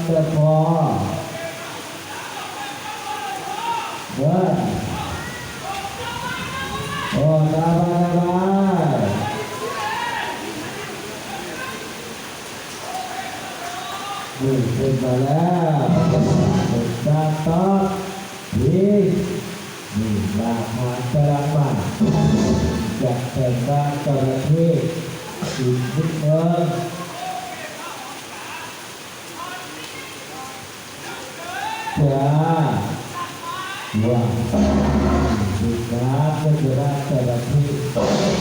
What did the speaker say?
ເຈົ້າພໍ່ ເອີ ໂອ້ ສະບາຍ ສະບາຍ ນີ້ຂຶ້ນມາແລ້ວ ສາມຕອບ ດີ ນີ້ ລາກຫາງກຳລັງມາ ຈາກແຕ່ງງານເຈົ້າໜ້າທີ່ ອີກນິດໜຶ່ງ ຈ້າ ວ້າວ ຕິດຕາມເຈົ້າໜ້າທີ່